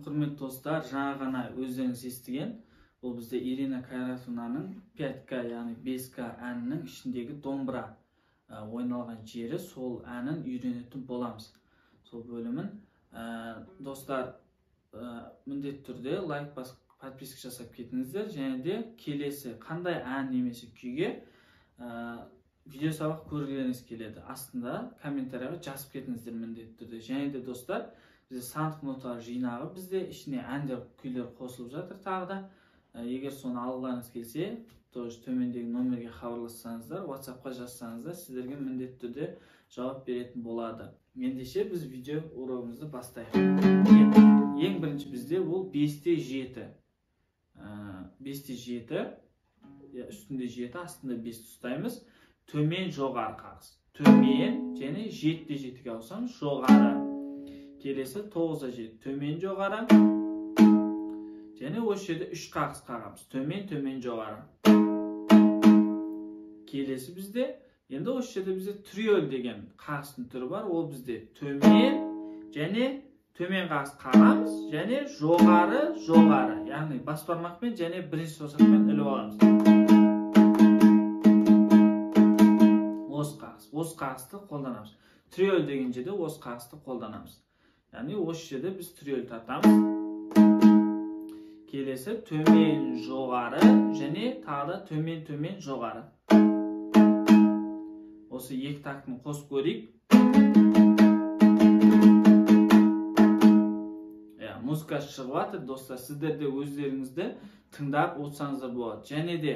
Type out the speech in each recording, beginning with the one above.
Ассалаумағалейкум, құрметті достар. Жаңа ғана өздеріңіз естіген, бұл бізде Ирина Кайратовнаның 5К, яғни 5К әнінің ішіндегі домбыра ойналған жері, сол әнін үйренетін боламыз. Сол бөлімін. Достар, міндетті түрде лайк басып, подписка жасап кетіңіздер. Және де келесі қандай ән немесе күйге видео сабақ көргілеріңіз келеді, астында комментарияға жазып кетіңіздер міндетті түрде. Және де достар, бізде сандық ноталар жинағы, бізде ішіне әндер, күйлер қосылып жатыр тағы да. Егер соны алғыларыңыз келсе, тоже төмендегі номерге хабарлассаңыздар, WhatsApp-қа жазсаңыздар, сіздерге міндетті түрде жауап беретін болады. Ендеше біз видео урогымызды бастайық. Ең бірінші бізде ол 5-те 7. 5-те 7, үстінде 7, астында 5 ұстаймыз. Төмен жоғары қағыз. Төмен және 7-те 7-ге ауысамыз, жоғары. Келесі 9-да 7, төмен жоғары. Және осы жерде 3 қағыз қағамыз. Төмен, төмен, жоғары. Келесі бізде, енді осы жерде бізде триоль деген қағыстың түрі бар. Ол бізде төмен және төмен қағыс қағамыз, және жоғары, жоғары. Яғни бас бармақпен және бірінші саусақпен іліп аламыз. Осы қағыс, осы қағысты қолданамыз. Триоль деген жерде осы қағысты қолданамыз. Яғни осы жерде біз триоль тартамыз. Келесі төмен, жоғары және тағы да төмен, төмен, жоғары. Осы екі тактын қосып көрейік. Музыка шығып жатыр, достар. Сіздер де өздеріңізді тыңдап отырсаңыздар болады. Және де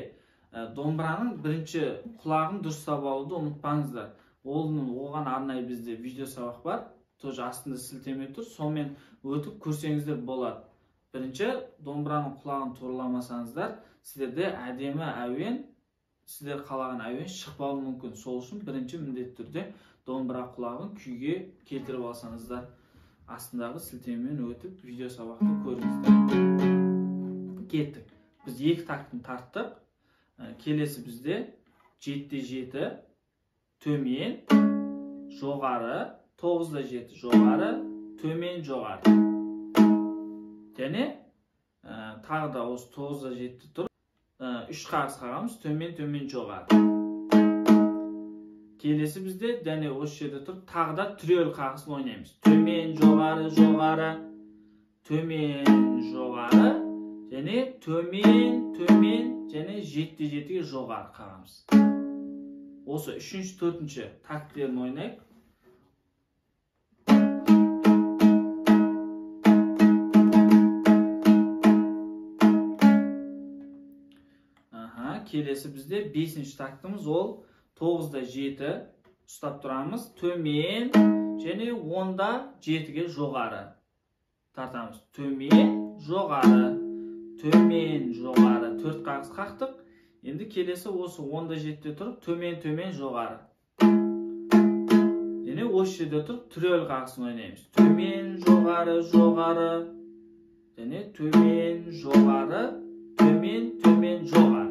домбыраның бірінші құлағын дұрыстап алуды ұмытпаңыздар. Оған арнайы бізде видео сабақ бар. Тоже астында сілтеме тұр. Сонымен өтіп көрсеңіздер болады. Бірінші домбыраның құлағын турламасаңыздар, сіздерде әдемі әуен, сіздер қалаған әуен шықпауы мүмкін. Сол үшін бірінші міндетті түрде домбыра құлағын күйге келтіріп алсаңыздар, астындағы сілтемемен өтіп видео сабақты көріңіздер. Кеттік. Біз екі тактын тарттық. Келесі бізде 7-те 7 төмен, жоғары, 9-да 7 жоғары, төмен, жоғары. Және тағы да осы 9-да 7 тұр. 3 қағыз қағамыз, төмен, төмен, жоғары. Келесі бізде және осы жерде тұрып тағы да триоль қағысын ойнаймыз. Төмен, жоғары, жоғары, төмен, жоғары, және төмен, төмен, және 7-те 7-ге жоғары қағамыз. Осы 3-ші, 4-ші тактілерін ойнайық. Келесі бізде 5-ші тактымыз, ол 9-да 7 ұстап тұрамыз, төмен және 10-да 7-ге жоғары тартамыз. Төмен, жоғары, төмен, жоғары. 4 қағыз қақтық. Енді келесі осы 10-да 7-те тұрып, төмен, төмен, жоғары. Және осы жерде тұрып триоль қағысын ойнаймыз. Төмен, жоғары, жоғары, және төмен, жоғары, төмен, төмен, жоғары.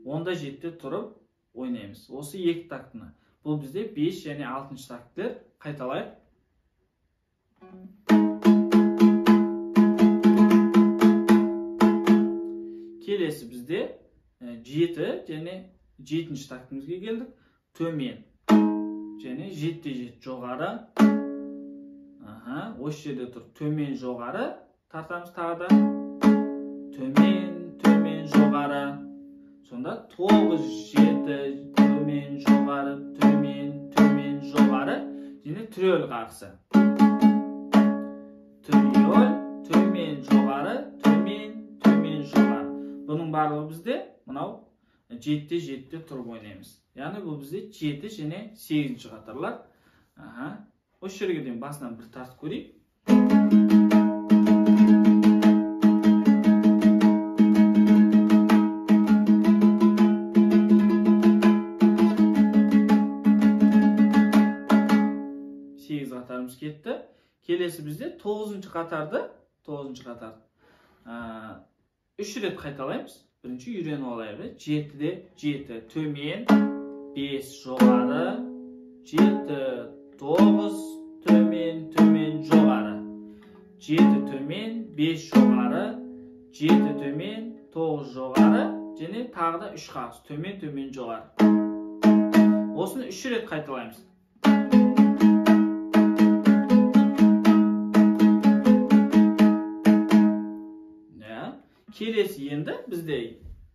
10-да 7-те тұрып ойнаймыз. Осы екі тактыны. Бұл бізде 5 және 6-шы тактілер. Қайталайық. Келесі бізде 7 және 7-ші тактымызге келдік. Төмен және 7-те 7 жоғары. Осы жерде тұрып төмен, жоғары тартамыз тағы да. Төмен, төмен, жоғары. Сонда 9, 7, төмен, жоғары, төмен, төмен, жоғары және триоль қағысы. Триоль, төмен, жоғары, төмен, төмен, жоғары. Бұның барлығы бізде мынау 7-те 7-те тұрып ойнаймыз. Яғни бұл бізде 7 және 8-ші қатарлар. Осы жерге дейін басынан бір тартып көрейік. Кетті. Келесі бізде 9-шы қатарды, 9-шы қатар 3 рет қайталаймыз. Бірінші үйреніп алайық. 7-де 7 төмен, 5 жоғары, 7, 9 төмен, төмен, жоғары. 7 төмен, 5 жоғары, 7 төмен, 9 жоғары және тағы да 3 қағыс, төмен, төмен, жоғары. Осыны 3 рет қайталаймыз. Келесі енді бізде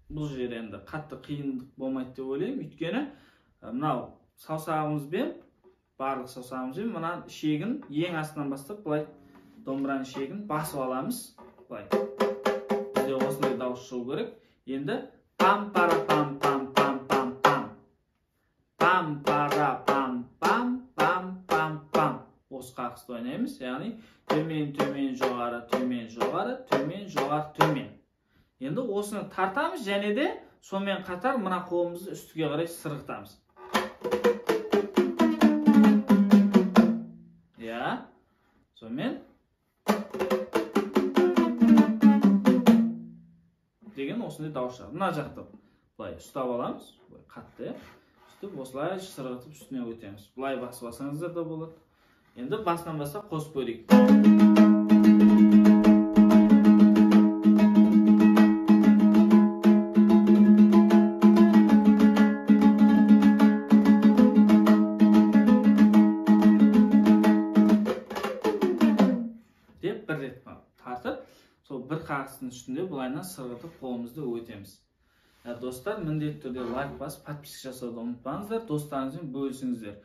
бұл жер енді қатты қиындық болмайды деп ойлаймын. Өйткені мынау саусағымызбен, барлық саусағымызбен мына шегін ең астынан бастап былай домбыраның шегін басып аламыз. Былай. Бізде осындай дауыс шығу керек. Енді пам пара пам пам пам пам пам. Пам пара пам пам пам пам пам. Осы қағысты ойнаймыз. Яғни төмен, төмен, жоғары, төмен, жоғары, төмен, жоғары, төмен. Енді осыны тартамыз және де сонымен қатар мына қолымызды үстіге қарай сырғытамыз. Иә, сонымен деген осындай дауыс шығады. Мына жақты былай ұстап аламыз, былай қатты, сөйтіп осылай сырғытып үстіне өтеміз. Былай басып алсаңыздар да болады. Енді басынан бастап қосып көрейік. Деп бір рет тартып, сол бір қағыстың үстінде былайынан сырғытып қолымызды өтеміз. Достар, міндетті түрде лайк басып, подписка жасауды ұмытпаңыздар, достарыңызбен бөлісіңіздер.